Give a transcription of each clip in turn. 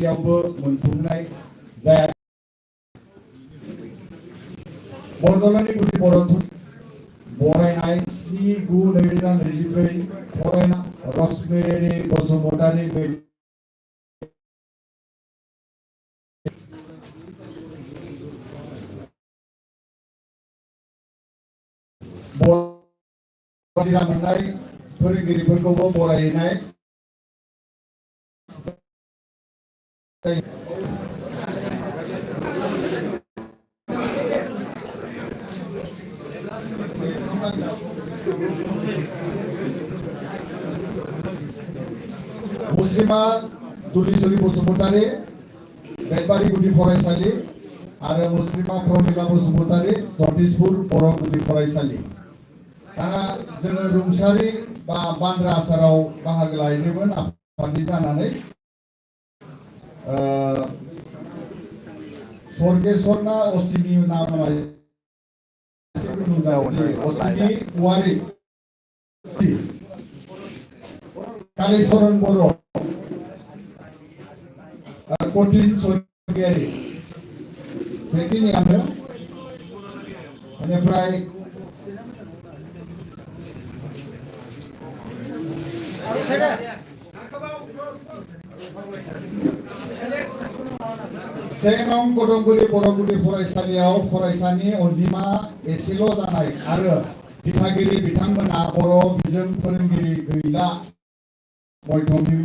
यावबो मोनफुंनाय जाया बरदलनि गुदि बर' बरायनाय 7/9/2024 फरायना रश्मिरेनि बसुमतारी जिरा मोननाय फोरोंगिरिफोरखौबो बरायनाय मुस्लिमा दुलिसुरि बसुमतारी बेटबारि गुदि फरायसालि आरो मुस्लिमा प्रमिला बसुमतारी जगदीशपुर बर' गुदि फरायसालि दाना जोङो रुंसारि बा बान्द्रा आसाराव बाहागो लाहैदोंमोन आफादनि जानानै स्वर्गेश्वरना असिनि नाम असिनि औवारी कालीचरण बर' कठिन स्वर्गियारि बेखिनियानो बेनिफ्राय से नं कदमगुरि बर' गुदि फरायसालियाव फरायसानि अनजिमा एसेल' जानाय आरो दिथागिरि बिथांमोना बर' बिजों फोरोंगिरि गैला मध्यम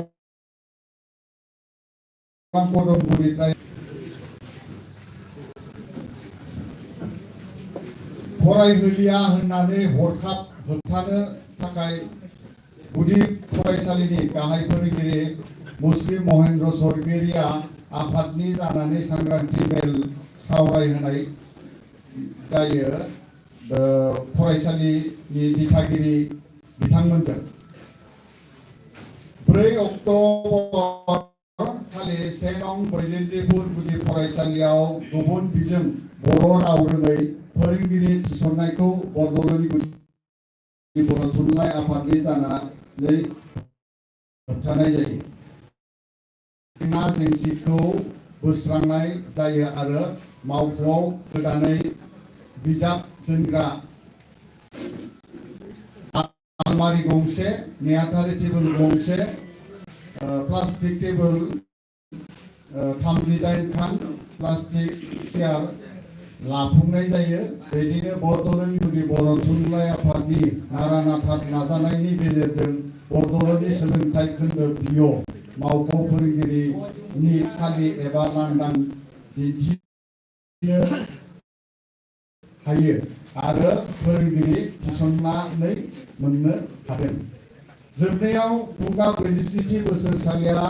कदमगुरिनिफ्राय फरायहोलिया होननानै हरखाब होबथानो थाखाय गुदि फरायसालिनि गाहाय फोरोंगिरि मुस्लिम महेन्द्र स्वर्गियारिया आफादनि जानानै सांग्रांथि मेल सावरायहोनाय जायो फरायसालिनि दिथागिरि बिथांमोनजों 4 अक्ट'बर खालि 1 नं बैजेन्तिपुर गुदि फरायसालियाव गुबुन बिजों बर' राव रोङै फोरोंगिरि थिसननायखौ बरदलनि गुदि बर' थुनलाइ आफादनि जानानै होबथानाय जायो जेंना जेंसिखौ बोस्रांनाय जायो आरो मावख'आव गोदानै बिजाब दोनग्रा आलमारि गंसे नेहाथारि टेबोल गंसे प्लास्टिक टेबोल 38 खान प्लास्टिक चेयार लाफुंनाय जायो बेनिनो बरदलनि गुदि बर' थुनलाइ आफादनि नारा-नाथा नाजानायनि गेजेरजों बरदलनि सोलोंथाइ खोन्दो बिय मावख' फोरोंगिरिनि खालि एबा लांदां दिन्थिनो हायो आरो फोरोंगिरि थिसननानै मोननो हादों जोबनायाव फुंखा 43थि बोसोरसालिया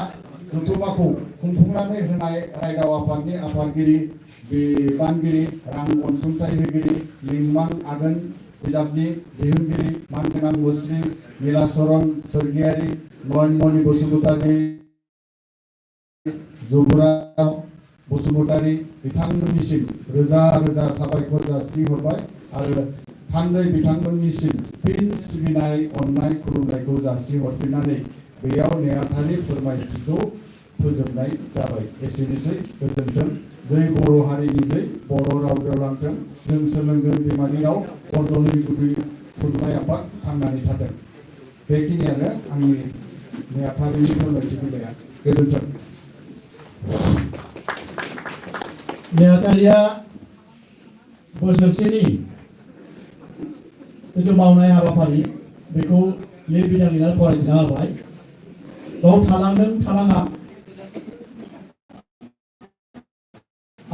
जथुम्माखौ खुंफुंनानै होनाय रायदाव आफादनि आफादगिरि बिबानगिरि रां अनसुंथाइ होगिरि मिंमां आघोन बिजाबनि दिहुनगिरि मानगोनां मुस्लिम नीलाचरण स्वर्गियारि नयनमणि बसुमतारी जुबुराव बसुमतारी बिथांमोननिसिम रोजा रोजा साबायखर जासिहरबाय आरो थान्दै बिथांमोननिसिम फिन सिबिनाय अननाय खुलुमनायखौ जासिहरफिननानै बेयाव नेहाथारि फोरमायथिखौ फोजोबनाय जाबाय एसेनोसै गोजोन्थों जै बर' हारिनि जै बर' राव गेवलांथों जों सोलोंगोन बिमानि राव बरदलनि गुदि थुनलाइ आफाद थांनानै थाथों बेखिनियानो आंनि नेहाथारिनि फोरमायथि बिलाइया गोजोन्थों नेहाथारिया बोसोरसेनि जिथु मावनाय हाबाफारि बेखौ लिरबिदां लिरनानै फरायथिना होबाय बाव थालांदों थालाङा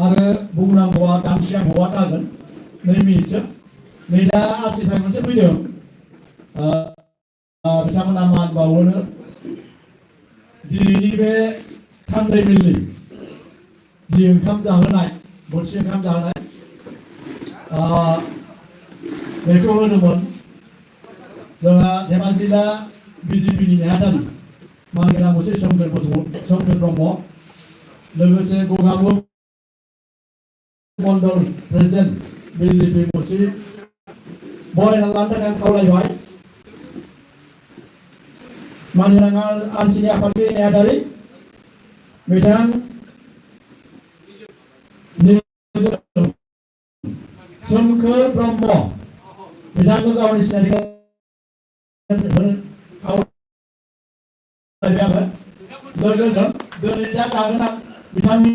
आरो बुंनांगौआ गांसेया बहा जागोन 2 मिनिटसो नै दा आसिफाय मोनसे फैदों बिथांमोना मान बावनो दिनैनि बे थान्दै मेलनि जि ओंखाम जाहोनाय बोथिसे ओंखाम जाहोनाय बेखौ होदोंमोन जोंहा धेमाजि जिल्ला बिजेपिनि नेहाथारि मानगोनां मोनसे सोमखोर ब्रह्म लोगोसे गगामुग मंडल प्रेसिडेंट बिजेपि मोनसे बरायना लानो थाखाय खावलायबाय मानगोनां आरसिनि आफादगिरि नेहाथारि बिथां सोमखोर ब्रह्म बिथांखौ गावनि सिनायथिखौ खावलायबाय आङो लोगोजों दिनै दा जागोन बिथांनि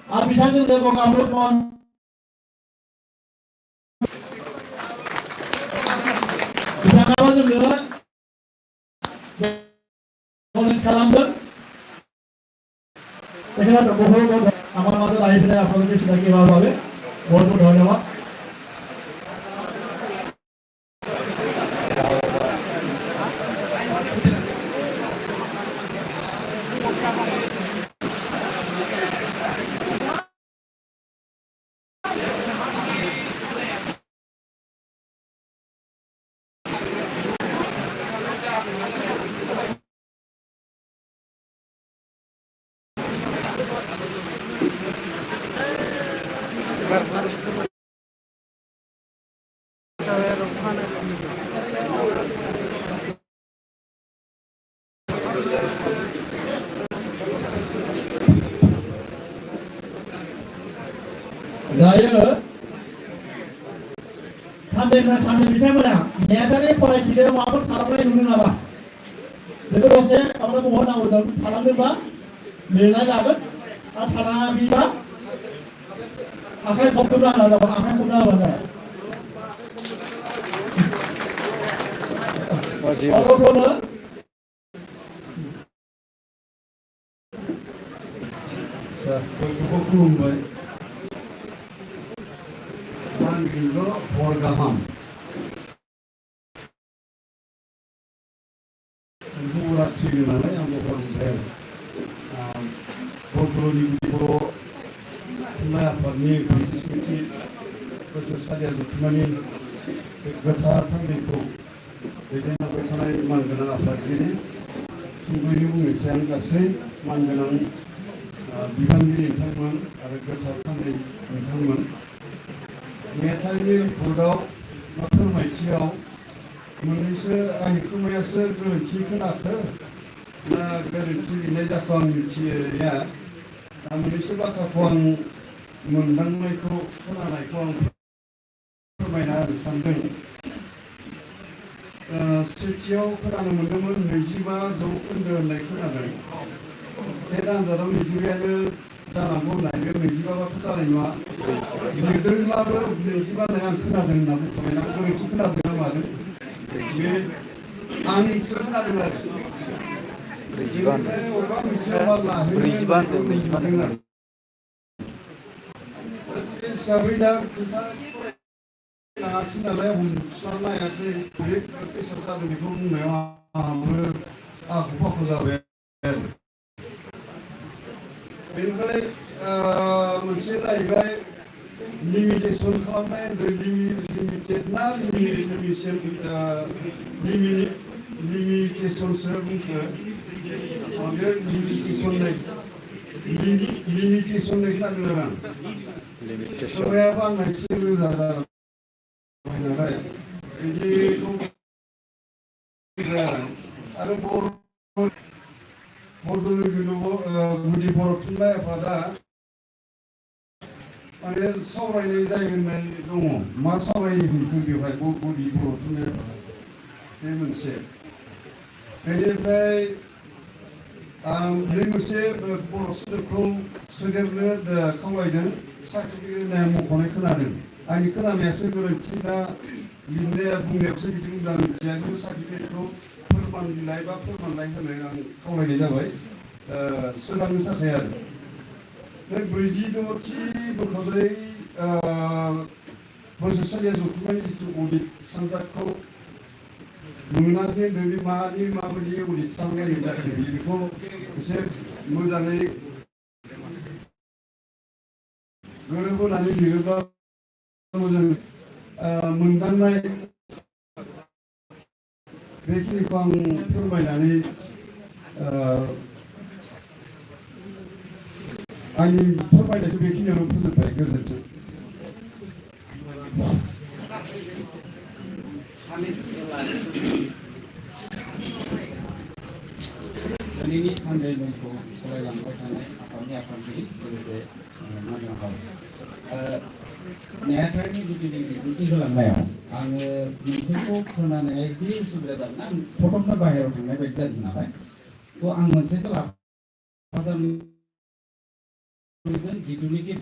आरो बिथांजों लोगो कामरुप महन बिथाङाबो जोंनो डनेट खालामदों बेखायनो बहुत আমার মাঝে লাইভ রে আপনাদেরকে সেটাকে ভালোভাবে বহুত বহুত ধন্যবাদ दायो थान्दै बिथांमोना नेहाथारि फरायथिलियाव माबाफोर खालामनाय नुदों नामा बेखौ दसे खालामनो बुंहरनांगौ जों खालामदोंबा लिरनाय लागोन आरो खालामाखैबा आखाइ खबदोंब्ला आंना जाबाय आखाइ खबना होबानो जाबाय गथ'नो बयखौबो खुलुमबाय मानगोल हर गाहाम बुरा थिगो नालाय आं बुंबाय बर'नि बर' थुनलाइ आफादनि स्मृति बोसोरसालिया जथुम्मानि गोथार थान्दैखौ दैदेनलांबाय थानाय मानगोनां आफादगिरि सुंद'यै बुंनोसै आं गासै मानगोनां बिबानगिरि नोंथांमोन आरो गोथार थान्दै नोंथांमोन नेहाथारिनि रिपर्टआव बा फोरमायथियाव मोननैसो आंनि खोमायासो गोरोन्थि खोनाखो ना गोरोन्थि लिरनाय जाखो आं मिथिया मोननैसो बाथ्राखौ आं मोनदांनायखौ खोनानायखौ आं फोरमायना होनो सानदों सेथियाव खोनानो मोन्दोंमोन 25 जौखोन्दो होननाय खोनादों बे आनजादाव 25आनो जानांगौ होननाय बे 25बाथ' जानाय नङा लिरदोंब्लाबो 25 होननाय आं खोनादों होनना बुंखाबायना गोरोन्थि खोनादों ना मादों बे आंनिसो खोनादों आरो 25 अबेबा मोनसेयाव मा लाहैनो आरो बे हिसाबै दा खोन्थानाङासै नालाय हमस्लाबनायासै बे बेसाद जादों बेखौ बुंनायाव आंहाबो आखु फाखु जाबाय आरो बेनिफ्राय मोनसे जाहैबाय लिमिटेसन खालामनाय लिमिटेड ना लिमिटेसनसो बुंखो बे लिमिटेसननै खोनादों आरो आं खोमायाबो आंना एसे रोजा जाबाय नालाय बिदिखौ आरो गुदि बर' थुनलाइ आफादा माने सावरायनाय जायो होननाय दङ मा सावरायहैखो बेवहाय गुदि बर' थुनलाइ आफादा बे मोनसे बेनिफ्राय आं बे मोनसे बर' सोदोबखौ सोदेरनो खावलायदों सार्टिफिकेट होननाय मख'नाय खोनादों आंनि खोनानायासो गोरोन्थि दा लिरनाया बुंनायावसो बिदि बुंदों आं मिथिया खिन्थु सार्टिफिकेटखौ फोरमान बिलाइ बा फोरमानलाइ होनो आं खावलायनाय जाबाय सोदांनो थाखाय आरो बे 46थि बोखावनाय बोसोरसालिया जथुम्मानि जिथु अडिट सानजादखौ मोनाखै होनदों माबायदि अडिट खालामनाय जाखो बेखौ एसे मोजाङै गोरोबहोनानै लिरोब्ला मोजां मोनदांनाय बेखिनिखौ आं फोरमायनानै आंनि फोरमायनायखौ बेखिनियावनो फोजोबबाय गोजोन्थों मेलखौ सालायलांबाय थानाय आफादनि आफादगिरि लोगोसे नागार हाउस नेहाथारिनि जुदि बिबुंथि होलांनायाव आङो मोनसेखौ खोनानाया एसे उसुबिदा जादों आं फटकनो बाहेरायाव थांनाय बायदि जादों नालाय थ' आं मोनसेखौ लाफाजानो जिथुनिखि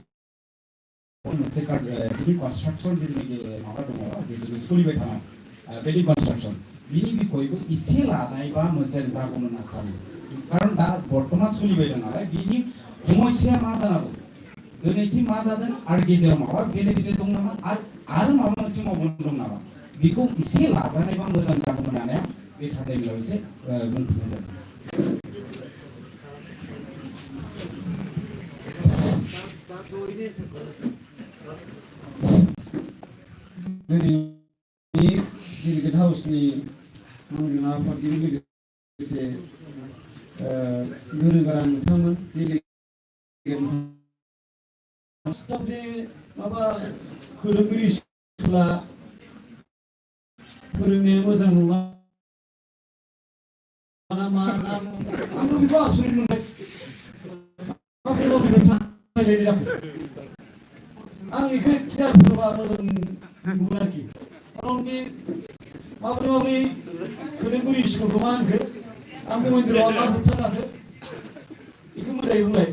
मोनसे बिल्डिं कनस्ट्राक्शन जिथुनिखि माबा दङ जिथुनिखि सोलिबाय थानाय बिल्डिं कनस्ट्राक्शन बिनि बिखयबो एसे लानाय बा मोनसे जागौमोन होनना सानो कारण दा बर्तमान सोलिबाय दं नालाय बिनि समस्याया मा जानांगौ दिनैसिम मा जादों आरो गेजेराव माबा बेले बेजे दं नामा आरो माबा मोनसे मावबोनो दं नामा बेखौ एसे लाजानायबा मोजां जागौमोन होननानै बे थाखायनो एसे बुंफिननाय जादों डेलिगेट हाउसनि मावग्रा आफादगिरि लोगोसे गोरों गोरा नोंथांमोन डेलिगेट जे माबा फोरोंगिरि स्कुला फोरोंनाया मोजां नङा मा आं बेखौ आसरित मोनबाय आं बेखौ खिथाब होबा मोजां नुगोन आरोखि खारन बे माबोरै फोरोंगिरि स्कुलखौ मा होनखो आं महेन्द्रआ मा होबथा जाखो बेखौ मोजाङै बुंलाय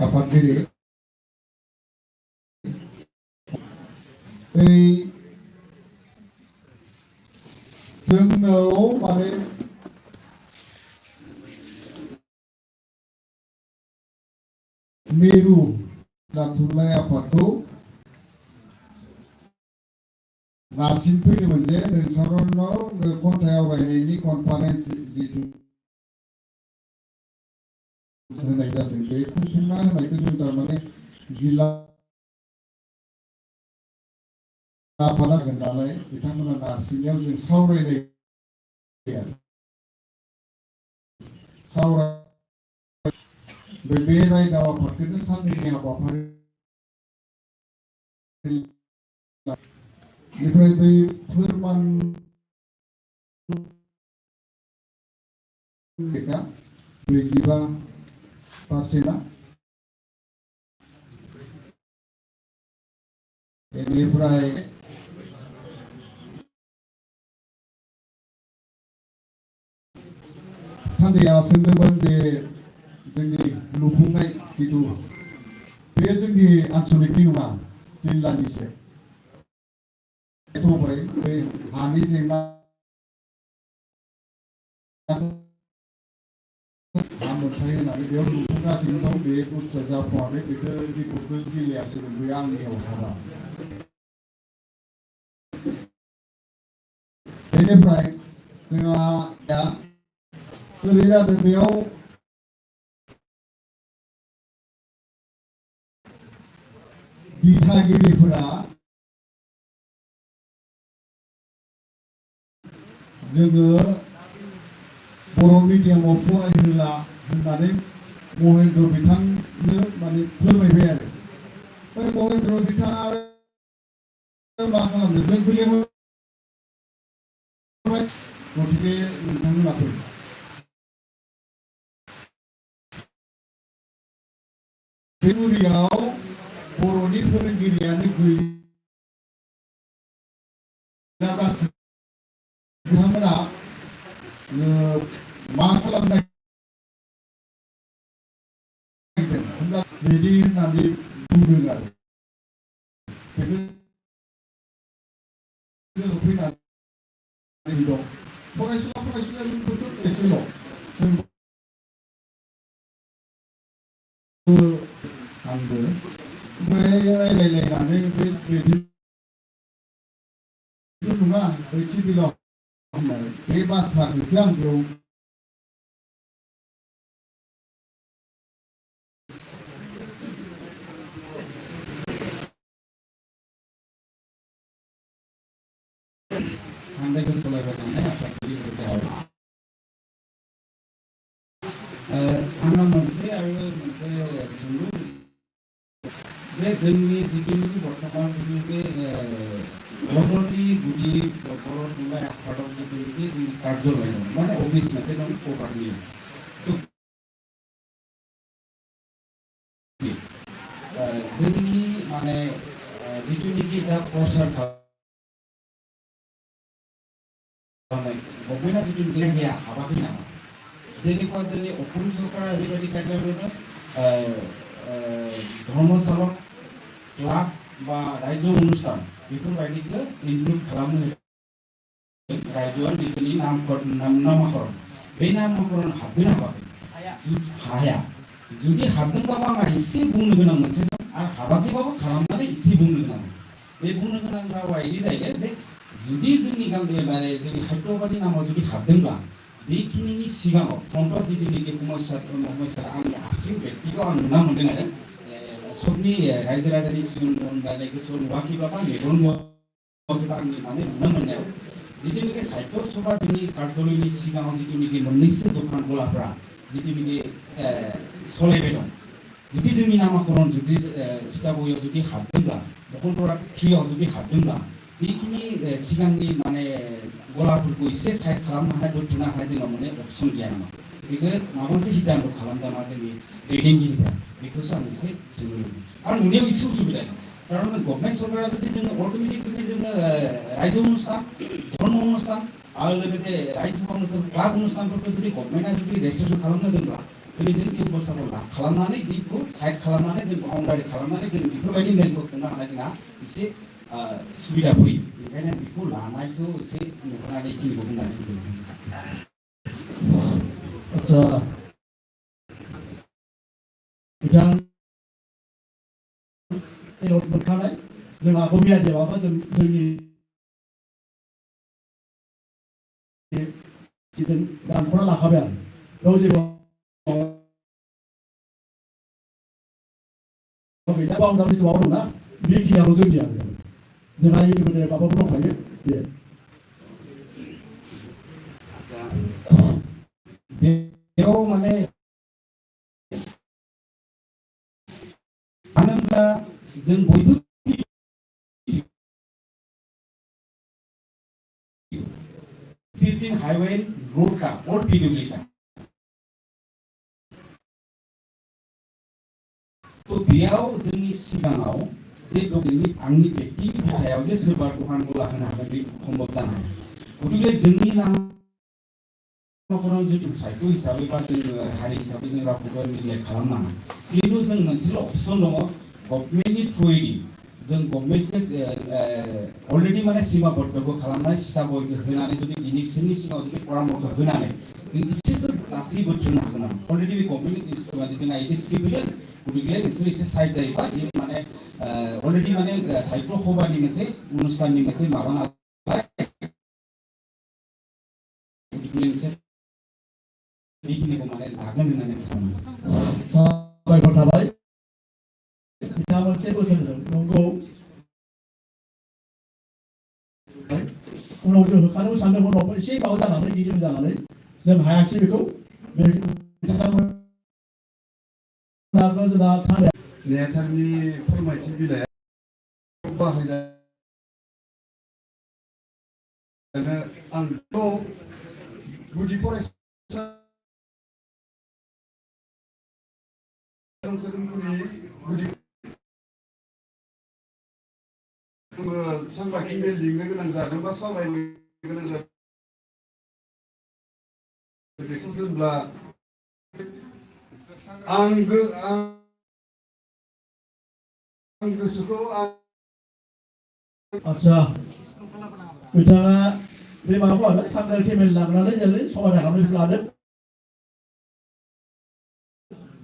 आफादगिरि जोंनाव माने मिरु थुनलाइ आफादखौ नारसिनफैदोंमोन जे नोंसोरनाव खन्थाइ आवरायनायनि कनफारेन्स जिथु होनाय जादों बे खुंफुंना होनायखौ जों थारमाने जिल्ला आफादा होगोन नालाय बिथांमोना नारसिननायाव जों सावरायनाय बे रायदाव आफादखौनो साननैनि हाबाफारि बेनिफ्राय बै फोरमान 45% बेनिफ्राय थान्दैया सोंदोंमोन जे जोंनि लुफुंनाय जिथु बे जोंनि आनसलिकनि नङा जिल्लानिसो बे हानि जेंना हा मोनथाय होनानै बेयाव लुफुंगासिनो दं बे बुस्थुआ जाफुङाखै बेखौ रिपर्टखौ जिल्लायासो मोनबोयो आंनियाव थाङा बेनिफ्राय जोंहा ओरै जादों बेयाव दिथागिरिफोरा जोङो बर' मिडियामाव फरायहोला होननानै महेन्द्र बिथांनो माने फोरमायबाय आरो ओमफ्राय महेन्द्र बिथाङा मा खालामदों जोंखौ लेंहरबाय गतिके नोंथांमोना फै बेमुरियाव बर'नि फोरोंगिरियानो गैया जासिगोन बिथांमोना मा खालामनो नागिरदों बिदि होननानै बुंदों आरो बेखौ फैनानै दं फरायसुलाफोरखौथ' एसेल' आंबो ओमफ्राय रायलायलायनानै बिदि नङा बै सिभिलाव बे बाथ्राखौसो आं बेयाव थांनायखौ सालायबाय थानाय आफादगिरि गेजेराव आंनाव मोनसे सोंलु जे जोंनि जिथुनिखि बर्तमान जिथुनिखि बर'नि गुदि बर' थुनलाइ आफादाव जिथुनिखि जोंनि कार्यालय दं माने अफिस मोनसे दं कभारनि जोंनि माने जिथुनिखि दा प्रसार खालामनाय गभर्नमेन्टआ जिथुनिखि गैया हाबाखै नामा जेनेबा दिनै असम सरकारा ओरैबायदि गाइडलाइन होदों धर्मशाला क्लाब बा रायजो अनुष्ठान बेफोरबायदिखौ इनक्लुड खालामनो रायजोआ निजेनि नामकरण बे नामकरण हाबगोन हाया जुदि हाबदोंबाबो आंहा एसे बुंनो गोनां मोनसे दं आरो हाबाखैबाबो खालामनानै एसे बुंनो गोनां बे बुंनो गोनां रावा बिदि जायो जे जुदि जोंनि गामि माने जोंनि खायथ'बादि नामाव जुदि हाबदोंब्ला बेखिनिनि सिगाङाव फ्रन्टआव जिथुनिखि समस्या आंनि हारसिं बेक्तिखौ आं नुना मोन्दों आरो सबनि रायजो राजानि सिगां गोसोआव नुवाखैबाबा मेगन नुवाखैबा आंनि माने नुनो मोननायाव जिथुनिखि साहित्य सभा जोंनि कार्यालयनि सिगाङाव जिथुनिखि मोननैसो दखान गलाफ्रा जिथुनिखि सलायबाय दं जुदि जोंनि नामाकरण जुदि सिकाग'आव जुदि हाबदोंब्ला दखलपारा थ्रिआव जुदि हाबदोंब्ला बेखिनि सिगांनि माने गलाफोरखौ एसे साइड खालामनो हानाय बोथोरनो हानाय जोंनाव माने अपसन गैया नामा बेखौ माबा मोनसे हिदानथ खालामजामा जोंनि दैदेनगिरिफ्रा बेखौसो आं एसे सोंनो लुबैदों आरो नुनायाव एसे उसुबिदा खारन गभर्नमेन्ट सरकारा जुदि जोङो अट'मेटिक जुदि जोङो रायजो अनुष्ठान धर्म अनुष्ठान आरो लोगोसे रायजो अनुष्ठान क्लाब अनुष्ठानफोरखौ जुदि गभर्नमेन्टआ जुदि रेजिस्ट्रेसन खालामनो दोनब्ला दिनै जों बेबस्थाखौ खालामनानै बेखौ साइड खालामनानै जों बाउन्डारि खालामनानै जों बेफोरबायदि मेलखौ खुंनो हानाय जोंहा एसे सुबिदा फैयो बेखायनो बेखौ लानायखौ एसे नुनानै खिनिखौ बुंनानै जों आच्छा बिथां मोनखानाय जोंहा गमिया देवाबा जोंनि जों दानख'ना लाखाबाय आरो बेयाव जेबो बाउन्डारि माबा दंना बेखिनियाल' जोंनि आरो जोंहा इउटिउबनि माबाबो दंखायो बेयाव माने मानो होनब्ला जों बयबो हाईवे रोड का और पीडब्ल्यू का तो बेयाव जोंनि सिगाङाव जे दंनि आंनि बेक्तिनि बिथायाव जे सोरबा दखान गला होनो हागोन बे सम्भब जानो हाया गतिके जोंनि नामकरण जुदि साहित्य हिसाबै बा जोङो हारि हिसाबै जों रावखौबो नेग्लेक्ट खालामनाङा खिन्थु जों मोनसेल' अपसन दङ गभर्नमेन्टनि थ्रुयैदि जों गभर्नमेन्टखौ अलरेडि माने सिमाबद्धखौ खालामनानै सिटाबयखौ होनानै जुदि बिसोरनि सिगाङाव जुदि परामर्श होनानै जों एसेफोर लासै बोथ्रोनो हागोन नामा अलरेडि बे गभर्नमेन्टनि माने जोंना इदि स्क्रिप्ट होदों गतिके बिसोर एसे साइड जायोबा बे माने अलरेडि माने साहित्य सभानि मोनसे अनुष्ठाननि मोनसे माबा नालाय बेखिनिखौ माने लागोन होननानै सानो साबायखर थाबाय बिथाङा मोनसे बोसोन होदों नंगौ उनाव जों होखानोबो सानदों उनाव एसे माबा जानानै गिदिर जानानै जों हायाखिसै बेखौ बिथांमोना जोंना थांनाया नेहाथारनि फोरमायथि बिलाइआ बाहायनाय आंथ' गुदि फरायसा गुदि सांग्रांथि मेल लिंनो गोनां जादों बा सावरायनो गोनां जादों बेखौ दोनब्ला आं गोसोखौ आच्छा बिथाङा बे माबाखौ आरो सांग्रांथि मेल लांनानै जेरै समाधान खालामनानै लादों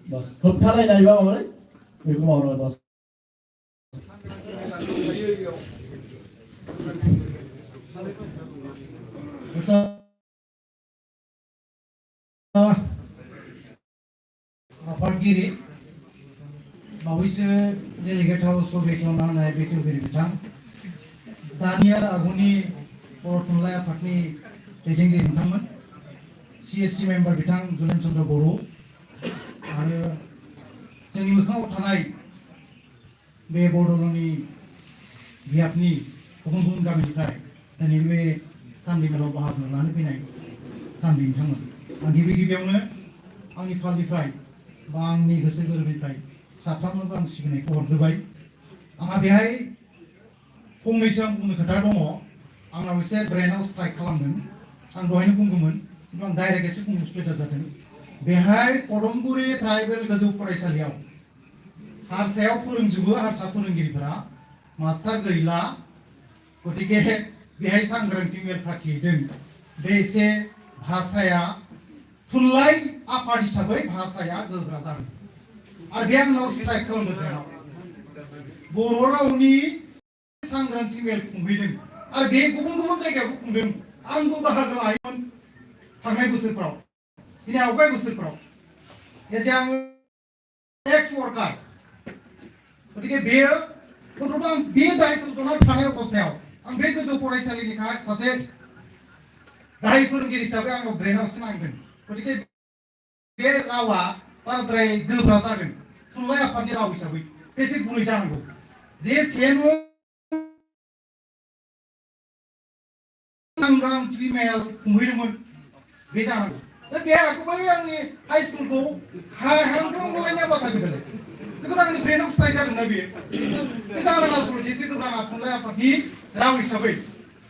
बस होबथालायनाय बा माबानाय बेखौ मावनांगौ बस आच्छा आफादगिरि बावैसो डेलिगेट हाउसखौ बेखेवना होनाय बेखेवगिरि बिथां दानियार आगुनि बर' थुनलाइ आफादनि दैदेनगिरि नोंथांमोन CSC मेम्बार बिथां जुलेन चन्द्र बर' आरो जोंनि मोखाङाव थानाय बे बड'लेण्डनि बियाबनि गुबुन गुबुन गामिनिफ्राय दिनै बे दान्दै मेलाव बाहागो लानो फैनाय दान्दै बिथांमोन आं गिबियावनो आंनि फालनिफ्राय बा आंनि गोसो गोरबोनिफ्राय साफ्रोमनोबो आं सिबिनायखौ हरग्रोबाय आंहा बेहाय फंनैसो आं बुंनो खोथा दङ आंनाव एसे ब्रेनाव स्ट्राइक खालामदों आं दहायनो बुंगौमोन खिन्थु आं डाइरेक्ट एसे बुंनो सुबिदा जादों बेहाय कदमगुरि ट्राइबेल गोजौ फरायसालियाव हारसायाव फोरोंजोबो हारसा फोरोंगिरिफोरा मास्टार गैला गतिके बेहाय सांग्रांथि मेल फाथिदों बे एसे भाषाया थुनलाइ आफाद हिसाबै भाषाया गोब्रा जादों आरो बे आंनाव स्ट्राइक खालामदों ट्रेनाव बर' रावनि सांग्रांथि मेल खुंहैदों आरो बे गुबुन गुबुन जायगायावबो खुंदों आंबो बाहागो लायोमोन थांनाय बोसोरफ्राव दिनै आवगाय बोसोरफ्राव एजे आं एक्स वर्कार गतिके बेयो गथ'फ्रा आं बे दायित्वआव थानाय अबस्थायाव आं बे गोजौ फरायसालिनि सासे गाहाय फोरोंगिरि हिसाबै आंनाव ब्रेनावसो नांदों गतिके बे रावा बाराद्राय गोब्रा जादों थुनलाइ आफादनि राव हिसाबै बेसे गुरै जानांगौ जे सेन सांग्रांथि मेल खुंहैदोंमोन बे जानांगौ दा बे आखुबै आंनि हाइ स्कुलखौ हांख्रां मोनलायनाय बाथ्रा बेलाय बेखौ आंनि ब्रेनाव स्ट्राइक जादोंना बेयो बे जानाङा आसलथे एसे गोब्राब थुनलाइ आफादनि राव हिसाबै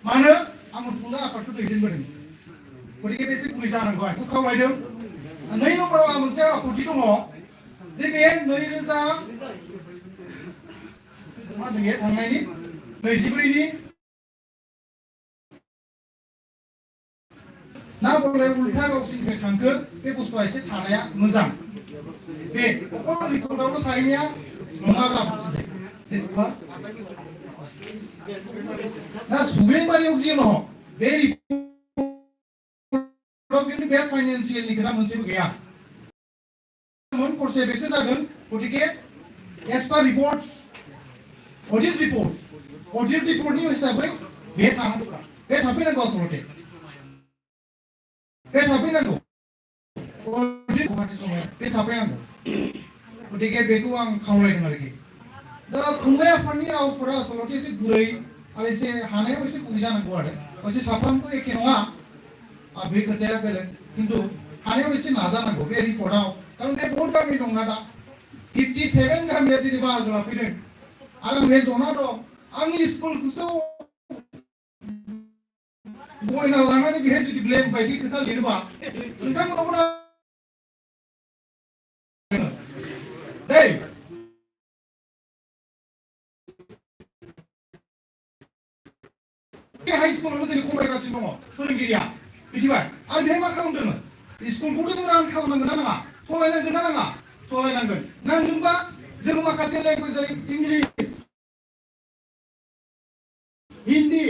मानो आंबो थुनलाइ आफादखौ दैदेनबोदों गतिके बेसे गुरै जानांगौ आं बेखौ खावलायदों 2 नम्बराव आं मोनसे आपत्ति दङ जे बे 2000 थांनायनि 24नि ना बले उल्था गावसिनिफ्राय थांखो बे बुस्थुआ एसे थानाया मोजां बे अकल रिपर्टआवल' थाहैनाया नङाब्ला दा सुग्रेबारियाव जि दङ बे रिपर्टआव खिन्थु बे फाइनान्सियेलनि खोथा मोनसेबो गैया खरसाया बेसे जागोन गतिके एस पार रिपर्ट अडिट रिपर्टनि हिसाबै बे थाफैनांगौ आसलथे बे थाफैनांगौ बे थाफैनांगौ गतिके बेखौ आं खावलायदों आरोखि दा थुनलाइ आफादनि रावफोरा आसलथे एसे गुरै आरो एसे हानायाव एसे गुरै जानांगौ आरो एसे साफ्रोमबो एखे नङा बे खोथाया बेलेग खिन्थु हानायाव एसे नाजानांगौ बे रिपर्टआव कारण बे बहुत गामि दंना दा 57 गामिया दिनै बाहागो लाफैदों आरो आं बे जना दं आंनि स्कुलखौसो गयना लानानै बेहाय जुदि ब्लेम बायदि खोथा लिरोबा नोंथांमोनावबो दै हाई स्कुलावनो दिनै खमायगासिनो दङ फोरोंगिरिया मिथिबाय आरो बेहाय मा खालामदोंमोन स्कुलखौथ' जों रान खालामनांगोन ना नाङा सलायनांगोन ना नाङा सलायनांगोन नांगोनबा जों माखासे लेंगुवेज जेरै इंलिश हिन्दी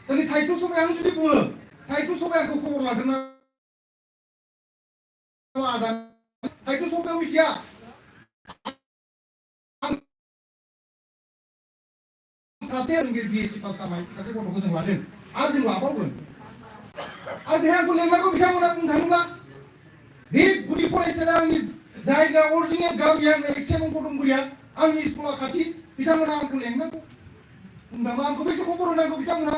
दिनै साहित्य सभाया आं जुदि बुङो साहित्य सभाया आंखौ खबर लागोन ना आदा साहित्य सभायाव मिथिया सासे फोरोंगिरि बिएससि पास जानाय सासे गथ'खौ जों लादों आरो जों लाबावगोन आरो बेहाय आंखौ लेंनांगौ बिथांमोना बुंनो थाङोब्ला बे गुदि फरायसालिया आंनि जायगा अरिजिनेल गामिया एक्सेल कदमगुरिया आंनि स्कुला खाथि बिथांमोना आंखौ लेंनांगौ होनबा आंखौ बेसे खबर होनांगौ बिथांमोना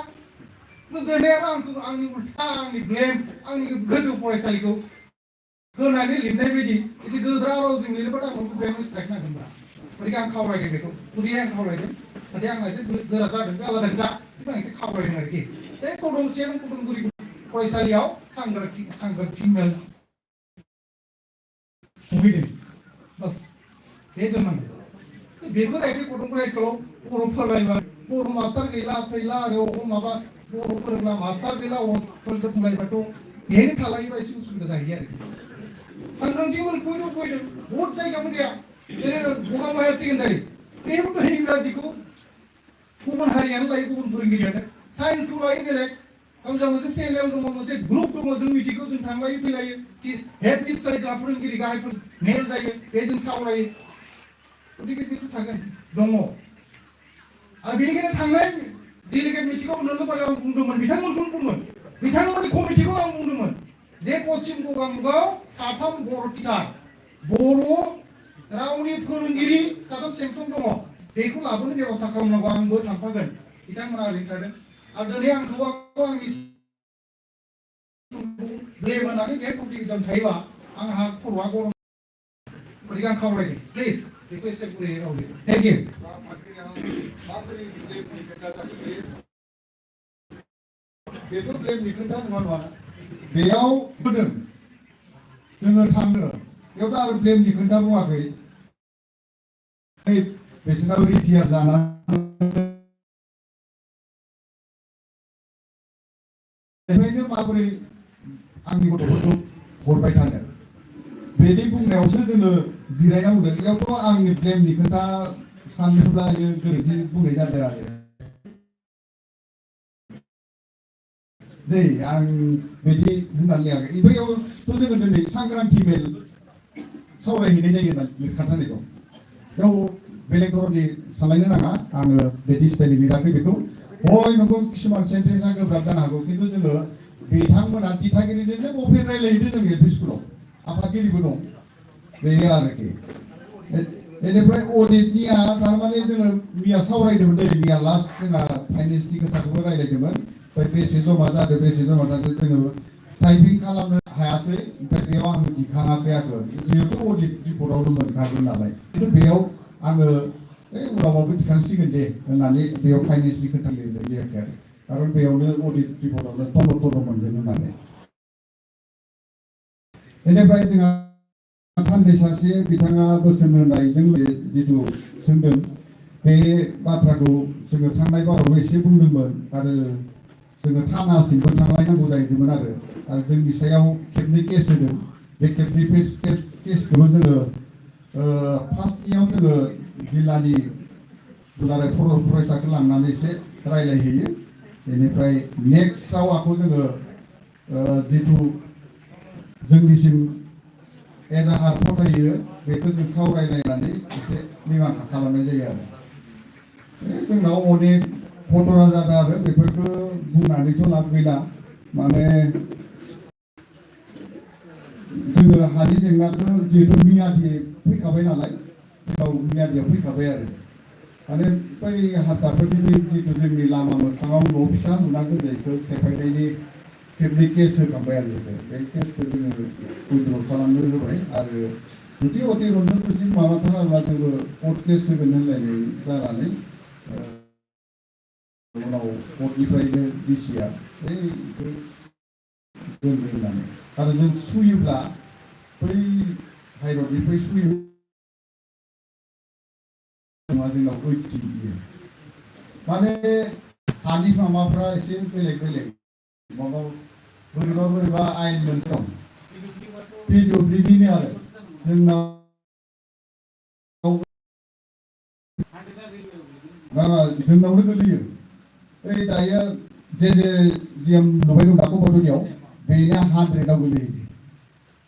दिनै आरो आंखौ आंनि उल्था आंनि ब्लेम आंनि गोजौ फरायसालिखौ होनानै लिरनाय बायदि एसे गोब्रा रावजों लिरोबाथाय आंखौ ब्लेमआव स्ट्राइक नांगोनब्रा गतिके आं खावलायदों बेखौ गुदियै आं खावलायदों नाथाय आंना एसे गोरा जादों बे आलादा खोथा खिन्थु आं एसे खावलायदों आरोखि बे कदमगुरि फरायसालियाव सांग्रांथि मेल खुंहैदों बास बे दोननांगौ बेफोर एखे कदमगुरि स्कुलाव बर' फोरोंलायबा बर' मास्टार गैला थैला आरो माबा बर' फोरोंला मास्टार गैला फोरोंलायबाथ' बेहायनो थालायोबा एसे उसुबिदा जाहैयो आरोखि सांग्रांथि मेल फैदों बहुत जायगायावनो गैया जेरै जगाम हायार सेकेन्डारि बेहायबोथ' इंराजिखौ गुबुन हारियानो लायो गुबुन फोरोंगिरियानो साइन्सखौ लायो बेलेग गावजा मोनसे चेनेल दङ मोनसे ग्रुप दङ जों मिथिगौ जों थांलायो फैलायो हेड टिचार जोंहा फोरोंगिरि गाहायफोर मेल जायो बेजों सावरायो गतिके बेथ' थागोन दङ आरो बेनिखायनो थांनाय डेलिगेट मिटिंआव नोलोबारियाव आं बुंदोंमोन बिथांमोनखौनो बुंदोंमोन बिथांमोननि कमिटिखौ आं बुंदोंमोन जे पश्चिम गगामुगाव 3 बर' टिचार बर' रावनि फोरोंगिरि 3 सेंसन दङ बेखौ लाबोनो बेबस्था खालामनांगौ आंबो थांफागोन बिथांमोना ओरैनो थादों आरो दिनै आंखौ आंनि ब्लेम होनानै बे कम्पिटिसन थायोबा आंहा खर'आ गरम गतिके आं खावलायदों प्लिज बेखौ एसे गुरै रावदो थेंक इउ बेफोर ब्लेमनि खोथा नङा नङा बेयाव होदों जोङो थाङो बेयावथ' आरो ब्लेमनि खोथा बुङाखै बिसोरनाव रिटियार जानानै बेनिफ्रायनो माबोरै आंनि गथ'फोरखौ हरबाय थानो बेनि बुंनायावसो जोङो जिरायना बुंदों बेयावथ' आंनि ब्लेमनि खोथा साननोब्ला गोरोन्थि बुंनाय जादों आरो नै आं बिदि होननानै लिराखै बेयावथ' जोङो दिनै सांग्रांथि मेल सावरायहैनाय जायो होनना लिरखानानै दं बेयाव बेलेग धरननि सानलायनो नाङा आङो बिदि स्टाइलनि लिराखै बेखौ हय नंगौ किसुमान सेन्टेन्सआ गोब्राब जानो हागौ खिन्थु जोङो बिथांमोना दिथागिरिजों अपेन रायलायहैदों जों एल पि स्कुलाव आफादगिरिबो दं बेयो आरोखि बेनिफ्राय अडिटनिया थारमाने जोङो मैया सावरायदोंमोन दै मैया लास्ट जोंहा फाइनेन्सनि खोथाखौबो रायलायदोंमोन ओमफ्राय बेसे जमा जादों जोङो टाइपिं खालामनो हायासै ओमफ्राय बेयाव आङो दिखाङाखै जिहेतु अडिट रिपर्टआवनो मोनखागोन नालाय खिन्थु बेयाव आङो उनावबाबो दिखांसिगोन दे होननानै बेयाव फाइनेन्सनि खोथा लिरनाय जायाखै आरो खारन बेयावनो अडिट रिपर्टआवनो टन' मोनगोन होननानै बेनिफ्राय जोंहा थान्दै सासे बिथाङा बोसोन होनायजों जिथु सोंदों बे बाथ्राखौ जोङो थांनाय बारावबो एसे बुंदोंमोन आरो जोङो थानासिमबो थांलायनांगौ जाहैदोंमोन आरो जोंनि सायाव खेबनै केस होदों बे खेबनै केसखौबो जोङो फार्स्टनियाव जोङो जिल्लानि दुलाराय फरायसाखौ लांनानै एसे रायलायहैयो बेनिफ्राय नेक्स्टआव आखौ जोङो जिथु जोंनिसिम एजाहार फथायो बेखौ जों सावरायलायनानै एसे निमाहा खालामनाय जायो आरो जोंनाव अनेक घटना जादों आरो बेफोरखौ बुंनानैथ' लाब गैला माने जोङो हानि जेंनाखौ जिहेतु मियादि फैखाबाय नालाय जोंनाव मियादिया फैखाबाय आरो माने बै हारसाफोरनि जितु जोंनि लामा मोखाङाव न' फिसा लुना दोननायखौ सेफायनायनि खेबनै केस होखांबाय आरो बे केसखौ जोङो उइद्र' खालामनो होबाय आरो जुदि अतिरन्जन जुदि माबाथाराब्ला जोङो कर्ट केस होगोन होनलायनाय जानानै उनाव कर्टनिफ्रायनो डिसिआ दोनदों होननानै आरो जों सुयोब्ला बै हाइरडनिफ्राय सुयो जोंनाव 80 माने हानि माबाफ्रा एसे बेलेग माबा बोरैबा आयेन मोनसे दं पिडब्लिउडिनि आरो जोंनाव जोंनावनो गोलैयो ओइ दायो जे जिएम नुबाय दं दाखौ बदलियाव बेनो 100आव गोलैयो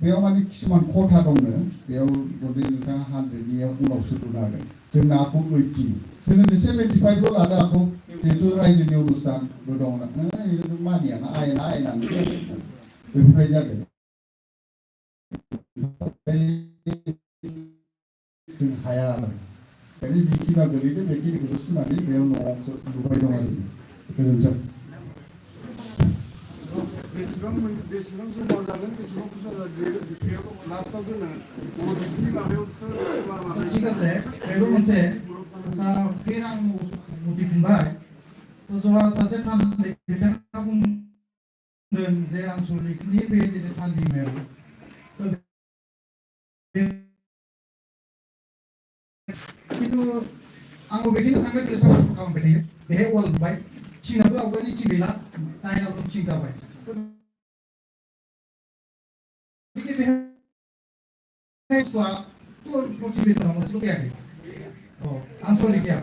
बेयाव माने किसुमान खथा दंनो बेयाव जुदि नोंथाङा 100नियाव उनावसो लुनो हागोन जोंना आखौ 80 जोङो 75ल' लादो आखौ जिहेतु रायजोनि अनुस्थानबो दं मानियाना आयेनानो बेफोरबायदि जादों जों हाया आरो ओंखायनो जिखिना गोलैदों बेखिनिखौल' सुनानै बेयाव न'आव लुबाय दं आरो गोजोन्थों बेसेबां जमा जागोन बेसेबां फैसा लास्टआव जोङो ঠিক আছে बेबो मोनसे फिर आं उदिफिनबाय जोंहा सासे थान्दै बिथाङा बुंदों जे आनसलिकनि बे दिनै थान्दै मेल खिन्थु आंबो बेखिनि थांबाय थायो सापर्ट खालामबाय थायो बेहाय वाल लुबाय थिङाबो आवगायनि थिं गैला टाइलाबो थिं जाबाय बुस्थुआ प्रतिवेदनाव मोनसेबो फैयाखै आनसलिकनिया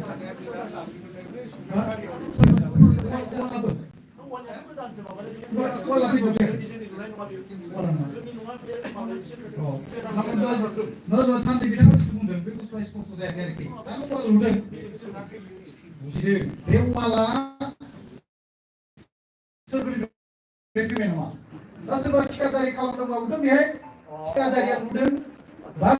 थान्दै बिथाङा जिथु बुंदों बे बुस्थुआ स्पष्ट जायाखै आरोखि दा वाल लुदों बुजिदों बे वाला सोरगिदिं फैबाय नामा दा सोरबा थिखादारि खालामदोंब्लाबोथ' बेहाय थिखादारिया लुदों